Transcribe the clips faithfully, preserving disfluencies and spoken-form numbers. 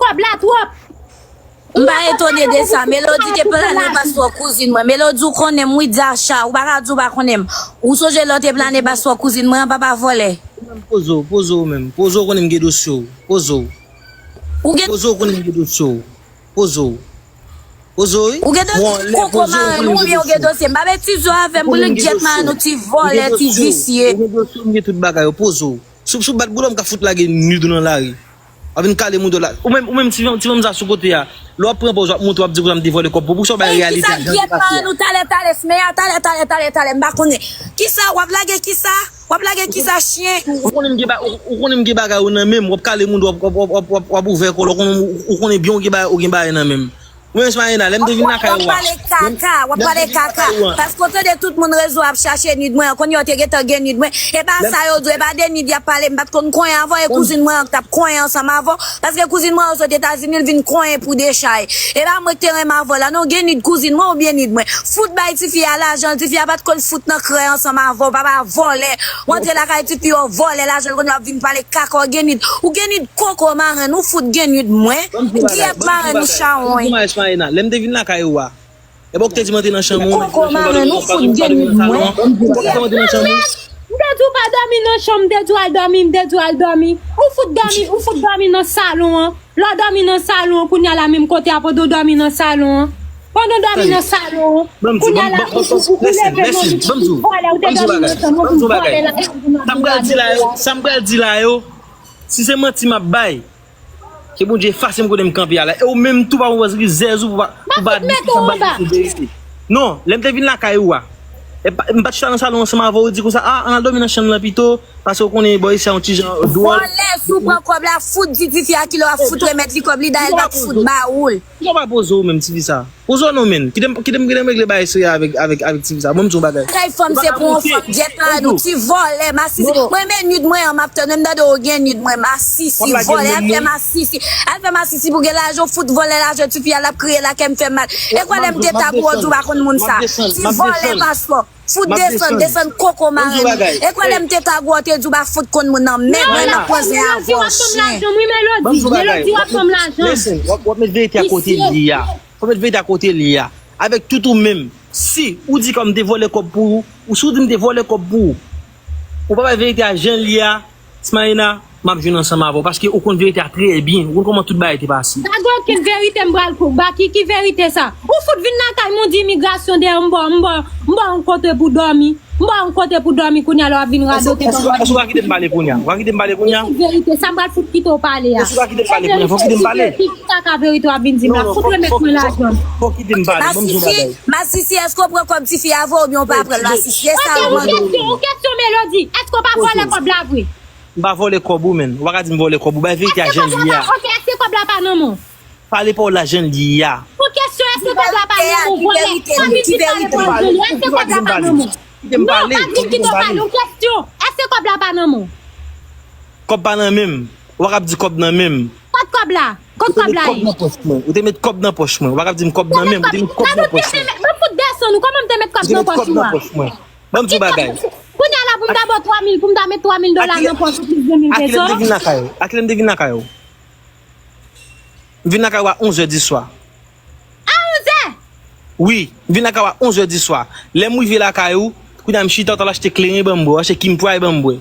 Kòb la twòp. M pa etone de sa. Melody te plane paspò kouzin mwen. Melody, ou konnen m, wi, Dasha. Ou pa ka di ou pa konnen m. Ou sonje lè w te plane paspò kouzin mwen an, papa vòlè? Ou menm poze w, poze w menm. Poze w, konnen m gen dosye w. Poze w. Ou gen Poze w, konnen m gen dosye w. Poze w. Poze w, wi. Ou gen dosye koko maren, oubyen ou gen dosye. M pa betize w avè m, pou li gyèt maren, ou ti vòlè, ti visye. Ou gen dosye w, m gen tout bagay yo. Poze w. Si w, si w bat boulò, m ka fout lage nud ou nan lari. W ap vin kale moun la. Ou menm, ou menm, ti fanm, ti fanm sa sou kote a. Lè w ap pran pòz, w ap monte, w ap di konsa m te vòlè kòb pou, pou sa w bay reyalite a, jan li pase a. Kisa, talè, talè, smeya, talè, talè, talè, talè, m pa konnen. Kisa, w ap lage kisa? W ap lage kisa, chyen? Ou konnen m gen ba-, ou, ou konnen m gen bagay yo nan men m, w ap kale moun, w ap, w ap, w ap, w ap, w ap ouvè kò l, ou konnen, ou konnen byen w gen bagay, ou gen bagay nan men m. Mwen, Smaïna, lè m te vin lakay ou a. W ap pale kaka, w ap pale kaka. Paske w tande tout moun rezo ap chache nud mwen an, kounye a w te gentan gen nud mwen. E pa sa yo di w, e pa de nud y ap pale, m pa t konn konyen avè w, e kouzin mwen an k t ap konyen ansanm avè w. Paske kouzin mwen an sot Etazini, l vin konyen pou dechay. E pa mwen k te renmen avè w la, non, gen nud kouzin mwen oubyen nud mwen. Fout bay tifi a lajan l, tifi a pa t konn fout nan krèy ansanm avè w, papa vòlè. W antre lakay tifi yo, vòlè lajan l, kounye a w ap vin pale kaka, w gen nud. Ou gen nud koko maren, ou fout gen nud mwen. Gyèt maren, nou chawony. Lè m te vin lakay ou a, e bò w te di m antre nan chanm ou, koko maren, ou fout gen nud mwen. E bò w te di m antre nan chanm ou. M te di w pa dòmi nan chanm, m te di w al dòmi, m te di w al dòmi. Ou fout dòmi, ou fout dòmi nan salon an. Lè w dòmi nan salon an, kounye a la menm kote a, pandan w dòmi nan salon an. Pandan w dòmi nan salon an, kounye a la ou, ou, ou, ou leve nan vòlè, ou te dòmi nan chanm ou, vòlè la. Sa m pral di la yo, sa m pral di la yo, si se manti m ap bay, ke Bondye efase m kote m kanpe a la. E ou menm tou pa pran rizèz ou pou pa, pou pa di sa m pral di se verite. Non, lè m te vin lakay ou a, e pa, m pa t chita nan salon ansanm avè w, ou di konsa, a, ann al dòmi nan chanm nan pito, paske ou konnen bò isi a yon ti jan dwòl. Vòlè, si w pran kòb la, fout di tifi a kilè w ap fout remèt li kòb li, dayè l pa t fout ba ou l. Poukisa w pa poze w menm, tifi sa? Poze w non, menn. Kite m, kite m, kite m regle bagay serye avèk, avèk, avèk tifi sa. Ban m di w yon bagay. Kay fanm se pou yon fanm, gyèt maren, ou ti vòlè, masisi. Mwen, men nud mwen an, m ap tann, m tande w gen nud mwen, masisi, vòlè, al fè masisi. Al fè masisi pou gen lajan, w fout vòlè lajan tifi a, l ap kriye, lakè m fè mal. E kwè lè m te tag ou, w di w pa konn moun sa. Ti vòlè paspò. Fout desann, desann koko maren ou. E kwè lè m te tag ou, w te di w pa fout konn moun nan. Men mwen nan koze avè w, chyen. Melody, Melody, w ap ban m lajan. Listen, w ap, w ap met verite a kote l ye a. W ap met verite a kote l ye a. Avèk tout ou menm. Si ou di kòm m te vòlè kòb pou ou, ou si w di m te vòlè kòb pou ou, ou pa bay verite a jan l ye a, Smaïna, m ap jwenn ansanm avè w, paske ou konn verite a trè byen, ou konn kòman tout bagay te pase. Pa gen okenn verite m pral kou ba, ki, ki verite sa? Ou fout vin lakay m, ou di imigrasyon dèyè m, m ba w, m ba w, m ba w yon kote pou dòmi, m ba w yon kote pou dòmi, kounye a la w ap vin radote kòm w ap. Èske w ka kite m pale kounye a? Ou ka kite m pale kounye a? Ki verite? Sa m pral fout kite w pale a. Èske w ka kite m pale kounye a? Fò w kite m pale. Ki kaka verite w ap vin di m la? Fout remèt mwen lajan m. Fò w kite m pale, ban m di w yon bagay. Masisi, èske w pran kòb tifi a avè w oubyen w pa pran l, masisi? E sa w mande. Ok, yon kesyon, yon kesyon, Melody. Èske w pa vòlè kòb la vre? M pa vòlè kòb ou, menn. Ou pa ka di m vòlè kòb ou. Bay verite a jan l ye a. Ok, èske kòb la pa nan men w? Pale pawòl la jan l ye a. Yon kesyon, èske kòb la pa nan men w, vòlè? Pa vin di kòb la pa nan men w. Kite m pale. Non, pa vin kite w pale. Yon kesyon, èske kòb la pa nan men w? Kòb pa nan men m. Ou pa ka ap di kòb nan men m. Kot kòb la? Kot kòb la ye? Ou te met kòb nan pòch mwen. Ou te met kòb nan pòch mwen. Ou pa ka ap di m kòb nan men m. Ou te met kòb nan pòch mwen. Mwen fout desann ou. Kòman m te met kòb nan pòch ou a? Ban m di w bagay. Kounye a la pou m ta ba w twa mil, pou m ta met twa mil dola nan pòch ou plis de mil peso. A kilè m te vin lakay ou? A kilè m te vin lakay ou? M vin lakay ou a onzè di swa. A onzè? Wi, m vin lakay ou a onzè di swa. Lè m rive lakay ou, kounye a m chita, ou t al achte kleren ban m bwè, ou achte Kim Pray ban m bwè.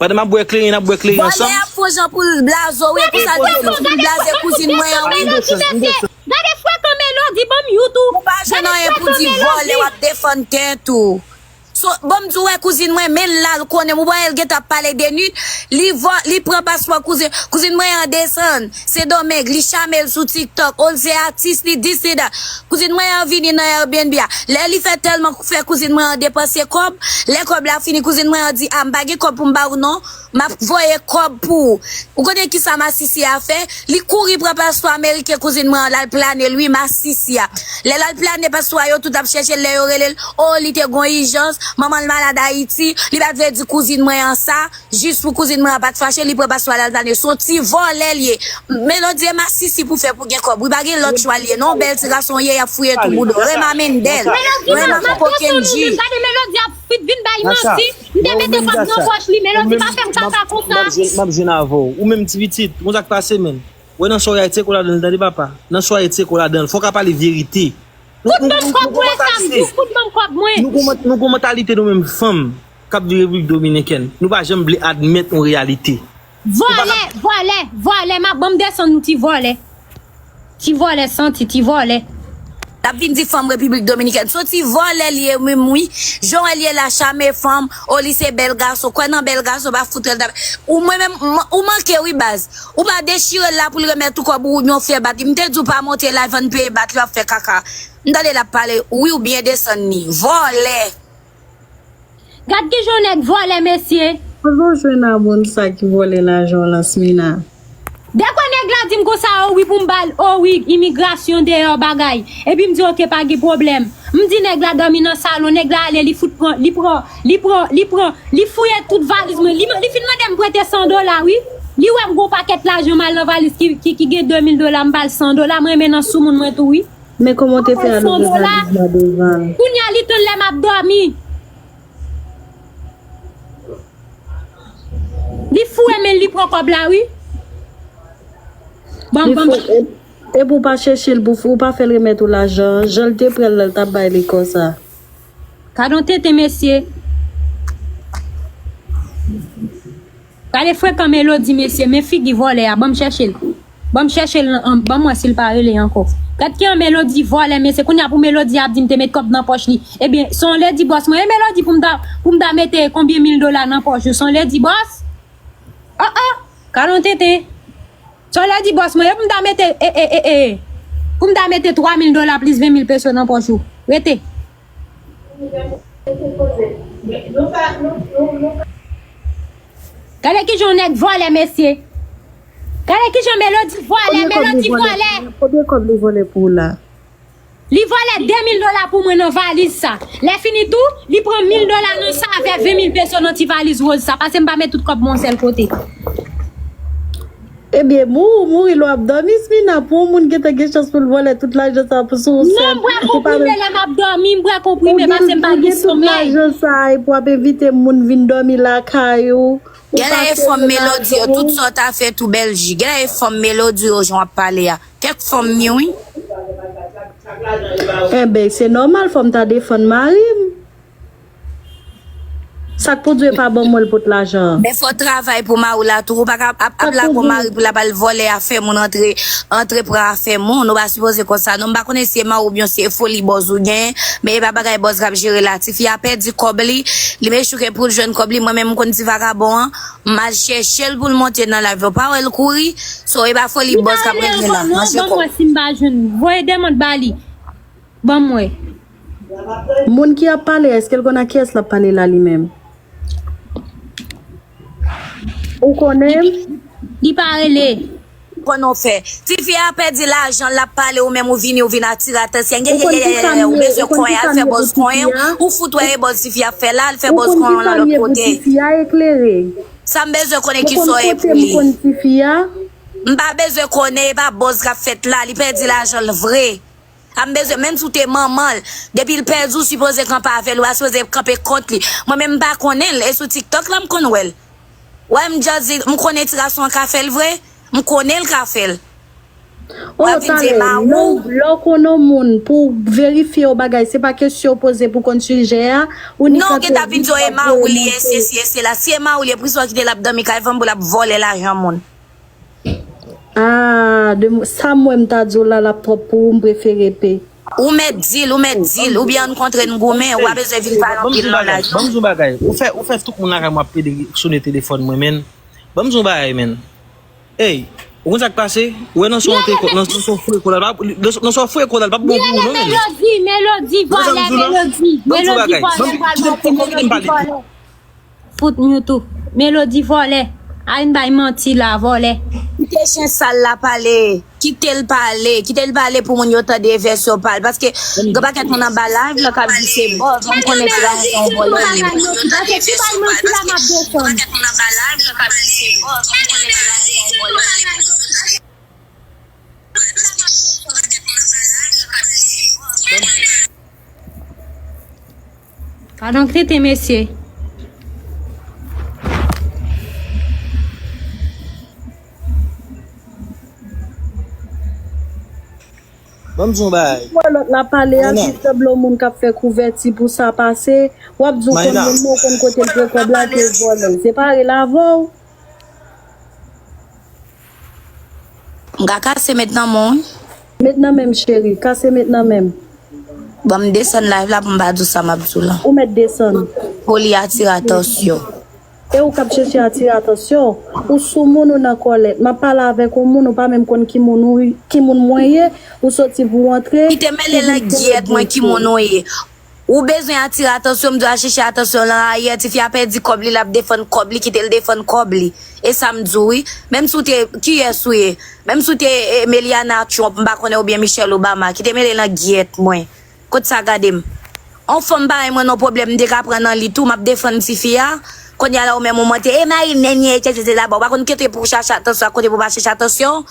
Pandan m ap bwè kleren, n ap bwè kleren ansanm. Vòlè ap fè jan pou l blaze w, e pou sa l te fè pou l blaze kouzin mwen an, wi. Gade frekan Melody, ban m yout ou. Ou pa jwenn anyen pou di, vòlè, w ap defann tèt ou. So, ban m di w, wè kouzin mwen, men l la, l konnen m, ou pa wè l gentan ap pale de nud, li vò-, li pran paspò kouzin, kouzin mwen an desann Sendomeng, li chame l sou TikTok, o l se atis, li dis, li dat. Kouzin mwen an vini nan Airbnb a. Lè li fè tèlman fè kouzin mwen an depanse kòb, lè kòb la fini, kouzin mwen an di, a, m pa gen kòb pou m ba w non, m ap voye kòb pou ou. Ou konnen kisa masisi a fè? Li kouri pran paspò ameriken kouzin mwen an, l al plane l, wi, masisi a. Lè l al plane paspò a, yo tout ap chèche l, lè yo rele l, o, li te gon ijans, manman l malad Ayiti, li pa t vle di kouzin mwen an sa. Jis pou kouzin mwen an pa t fache, li pran paspò a l al plane. Se yon ti vòlè l ye. Melody e masisi pou fè pou gen kòb. Wi, pa gen lòt chwa l ye. Non, bèl ti gason w ye, y ap fouye tou bouda w. Rema Mendel. Rema Kokenji. Gade Melody ap fit vin bay manti. M te mete kòb nan pòch li. Melody pa fè m kaka konsa. M ap jwenn avè w. Ou menm ti pitit. Konn sa k pase, menn. Wè nan sa w ye a, tcheke w ladan l, tande papa. Nan sa w ye a, tcheke w ladan l. Fò w ka pale verite. Fout ban m kòb mwen, Sam, fout ban m kòb mwen. Nou gon, nou gon mantalite nou menm fanm k ap viv Repiblik Dominikèn. Nou pa janm vle admèt yon reyalite. Vòlè, vòlè, vòlè, m ap ban m desann nou ti vòlè. Ti vòlè santi, ti vòlè. L ap vin di fanm Repiblik Dominikèn. Se yon ti vòlè li ye, wi, wi. Jan w wè l ye la, chame fanm. O, li se bèl gason. Kwè nan bèl gason, pa fout wè l ta. Ou mwen menm, m- ou manke, wi, baz. Ou pa dechire l la pou l remèt ou kòb ou, yon fyè bat li. M te di w pa monte live, ann peye bat li, w ap fè kaka. M tande l ap pale, wi, ou byen desann li. Vòlè. Gad kijan yon nèg vòlè, mesye. Kote w jwenn a moun sa ki vòlè lajan w lan, Smina? Dekwa nèg la di m konsa, o wi, pou m ba l, o wi, imigrasyon deyò bagay. Epi m di, oke, pa gen pwoblèm. M di nèg la dòmi nan salon, nèg la ale, li fout pran, li pran, li pran, li pran, li fouye tout valiz mwen. Li, li fin mande m prete san dola, wi. Li wè m gon pakèt lajan mal nan valiz ki, ki, ki gen de mil dola, m ba l san dola, m renmen nan soumoun mwen tou, wi. Men kòman w te fè al ouvri valiz la devan l? Kounye a, li tann lè m ap dòmi. Li foure men l, li pran kòb la, wi. Ban m, ban m. Epi w pa chèche l pou ou pa fè l remèt ou lajan an. Jan l te pran l la, l t ap bay li konsa. Gad yon tenten, mesye. Gade frekan Melody, mesye, men figi vòlè a, ban m chèche l. Ban m chèche l, an, ban m wè si l pa rele ankò. Gad ki an Melody vòlè, mesye, kounye a pou Melody ap di m te met kòb nan pòch li. Ebyen, se yon ledi bòs mwen, e Melody pou m ta, pou m ta mete konbyen mil dola nan pòch ou, se yon ledi bòs? Oh, oh, gad yon tenten. Se yon ledi bòs mwen, e pou m ta mete, e, e, e, e, pou m ta mete twa mil dola plis ven mil peso nan pòch ou. Rete. Gade kijan yon nèg vòlè, mesye. Gade kijan Melody vòlè, Melody vòlè. Konbyen kòb li vòlè pou ou la? Li vòlè de mil dola pou mwen nan valiz sa. Lè fini tou, li pran mil dola nan sa avè ven mil peso nan ti valiz woz sa. Pase m pa met tout kòb mwen yon sèl kote. Ebyen, mou, mouri lè w ap dòmi, Smina, pou yon moun gentan gen chans pou l vòlè tout lajan sa pou sou yon sèl. Non, m bwè konprime lè m ap dòmi, m bwè konprime, pase m pa gen somèy. Ou gen tout lajan sa, epi w ap envite moun vin dòmi lakay ou. Genlè e fanm Melody yo, tout sa w ta fè tou bèl ji. Genlè e fanm Melody yo, jan w ap pale a. Kèk fanm mi wi. Enben, se nòmal, fò m ta defann mari m. Sa k pou di w e pa ban mwen l pot lajan an? Men fò w travay pou mari w la tou. Ou pa ka ap, ap lage w mari pou l ap al vòlè afè moun, antre, antre pran afè moun. Ou pa sipoze konsa non. M pa konnen si e mari w oubyen si e foli bòz ou genyen. Men e pa bagay bòz k ap jere la. Tifi a pèdi kòb li. Li mechouke pou l jwenn kòb li. Mwen menm m konn ti vagabon an. M al chèche l pou l monte nan live yo. Pa wè l kouri. So e pa foli bòz k ap regle la. Manje kòb. Ban m wè si m pa jwenn. Voye demann ba li. Ban m wè. Moun ki ap pale, èske l konn ak kiyès l ap pale la li menm? Ou konnen? Li pa rele. Konn ou fè. Tifi a pèdi lajan l ap pale, ou menm ou vini, ou vin atire atansyon. Ye, ye, ye, ye, ye, ou bezwen konyen, al fè bòz konyen. Ou fout wè e bòz tifi ap fè la, al fè bòz konyen w nan lòt kote. Sa m bezwen konnen kisa w ye pou li. M pa bezwen konnen, e pa bòz k ap fèt la, li pèdi lajan l vre. A m bezwen, menm si w te manman l, depi l pèdi w sipoze kanpe avè l, ou pa sipoze kanpe kont li. Mwen menm m pa konnen l, e sou TikTok la m konn wè l. Wè m just di, m konnen ti gason an ka fè l vre, m konnen l ka fè l. Wè vin di e mari w. Lè w konnen yon moun pou w verifye yon bagay, se pa kesyon w poze pou konn sijè a, ou ni... Non, ou gentan vin di yo e mari w li ye, se si e se la. Si e mari w li ye, poukisa w kite l ap dòmi kay fanm pou l ap vòlè lajan moun? Ah, de, sa m wè m ta di w la, l ap twòp pou ou, m prefere pe. Ou mèt di l, ou mèt di l, oubyen ann kontre n goumen, ou pa bezwen vin pale anpil nan live. Ban m di w bagay, ou fè, ou fè tout moun lakay mwen ap pede sone telefòn mwen, men. Ban m di w bagay, men. Ey, ou konn sa k pase? Ou wè nan son te, nan son fouye kò la, nan son fouye kò la, l p ap bon pou ou non, men. Melody, Melody, vòlè, Melody, Melody, vòlè, vòlè, Melody, vòlè. Fout nou tou. Melody vòlè. Ay, n bay manti la, vòlè. Kite chen sal la pale. Kite l pale. Kite l pale pou moun yo tande vèsyon pa l. Paske gen pakèt moun anba live la k ap di se bòz. Mwen konnen ti gason se yon vòlè li. Paske si bay manti la, m ap desann. Gadon tenten mesye. Ban m di yon bagay. Wè lòt la pale a, ki sanble yon moun k ap fè kouvèti pou sa pase. W ap di w konn moun nan, w konn kote l pran kòb la, ke vòlè l. Se parèy la avè w. M ka kase met nan men w, wi. Met nan men m, cheri. Kase met nan men m. Ban m desann live la pou m pa di w sa m ap di w lan. Ou mèt desann. Foli atire atansyon. E ou k ap chèche atire atansyon. Ou sou moun, ou nan kòlèt. M ap pale avèk yon moun, ou pa menm konn ki moun ou, ki moun mwen ye. Ou soti pou w antre. Kite mele langyèt mwen, ki moun ou ye. Ou bezwen atire atansyon, m di w al chèche atansyon lan ayè. Tifi a pèdi kòb li, l ap defann kòb li, kite l defann kòb li. E sa m di w, wi. Menm si w te, kiyès ou ye? Menm si w te eh, Meliana Trump, m pa konnen, oubyen Michelle Obama, kite mele langyèt mwen. Kot sa gade m? On fanm parèy mwen nan pwoblèm, m te ka pran nan li tou, m ap defann tifi a. Kounye a la, ou menm ou monte, e mari nènyè, etsetera. Bon, ou pa konn kote pou w chache atansyon, ak kote pou w pa chache atansyon.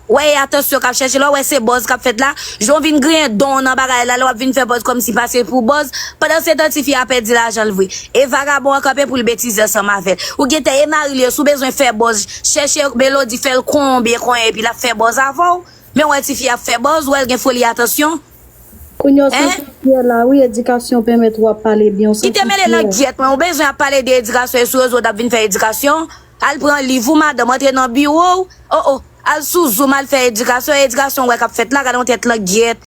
Wè, e atansyon k ap chèche la, wè, se buzz k ap fèt la. Jan w vin griyen don nan bagay la, la w ap vin fè buzz kòmsi pa se pou buzz. Pandan se tan, tifi a pèdi lajan l vre. E vagabon an kanpe pou l betize ansanm avè l. Ou gentan e mari l ye, si w bezwen fè buzz, chèche Melody, fè l konbyen konyen, epi l ap fè buzz avè w. Men w wè tifi ap fè buzz, w wè l gen foli atansyon. Kounye a w santi w fyè la, wi, edikasyon pèmèt w ap pale byen, w santi w fyè. Kite mele langyèt mwen, ou bezwen ap pale de edikasyon, e sou rezo w t ap vin fè edikasyon? Al pran liv ou, madanm, antre nan biwo w. O, o, al sou Zoom, al fè edikasyon, edikasyon w wè k ap fèt la, gade yon tèt langyèt.